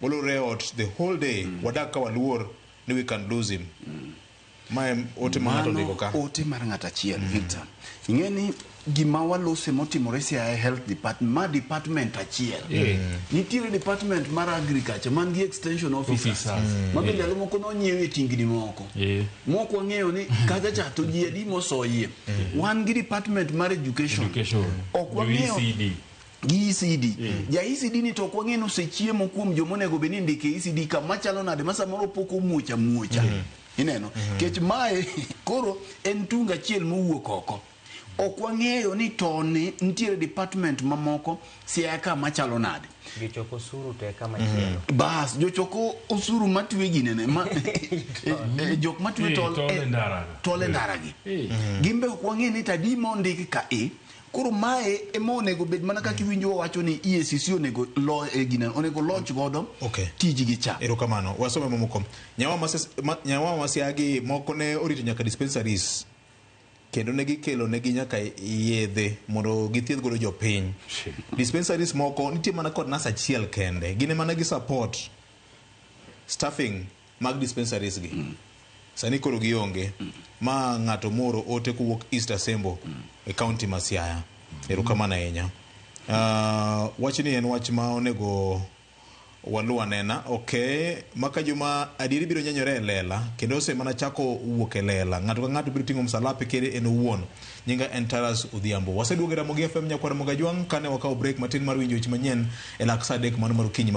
Walorre e ot the whole day wadak ka waluor ni we can lose him. Mae ote ma ng'ato ondiko ka. Mano ote mar ng'ato achiel, Victor. Ing'e ni gima walose motimore Siaya Health Department, ma department achiel. Nitiere department mar agriculture man gi extension officers. Officers. Ma be ndalo moko nonyiew e tingni moko. Mok wang'eyo ni kacha cha to ji adi mosoyie. Wan gi department mar education. Education. Ok Jo wang'eyo ECD. gi ECD. Ja ECD ni to ok wang'e ni osechiemo kuom joma onego bed ni ndike ECD ka machalo nade ma samoro pok omuoch amuocha. Ineno? Kech mae koro en tung achiel mowuok oko. Ok wang'eyo ni to ni nitiere department mamoko Siaya ka machalo nade. Jochok osuru to e kama chielo. Bas, jochok osuru matwe ginene ma, jok matwe tol, tol e ndara. tol e ndara gi. Gin be ok wang'e ni to adi mondik ka e. Koro mae ema onego bed mana kaka iwinjo wawacho ni EACC onego lo, e, gine, onego launch godo Okay. tijgi cha. Erokamano. Wasome mamoko. Nyawa ma nyawa ma Siaya moko ne orito nyaka dispensaries kendo ne gikelo negi nyaka yedhe mondo githiedh godo jopiny. Dispensaries moko nitie mana kod nas achiel kende. Gin ema ne gi support staffing mag dispensaries gi. Sani koro gionge. Ma ng'ato moro ote kowuok East Asembo e county ma Siaya. Erokamano ahinya. Wachni en wach ma onego waluw anena. Okay, maka juma adieri biro nyenyore e lela kendo ose mana chako wuok e lela. Ng'ato ka ng'ato biro ting'o msalape kere en owuon. Nyinga en Taras Odhiambo. Waseduogo e Ramogi FM nyakwar Ramogi Ajwang' kane wakawo break matin mar winjo weche manyien e lak saa 3 mano mar okinyi.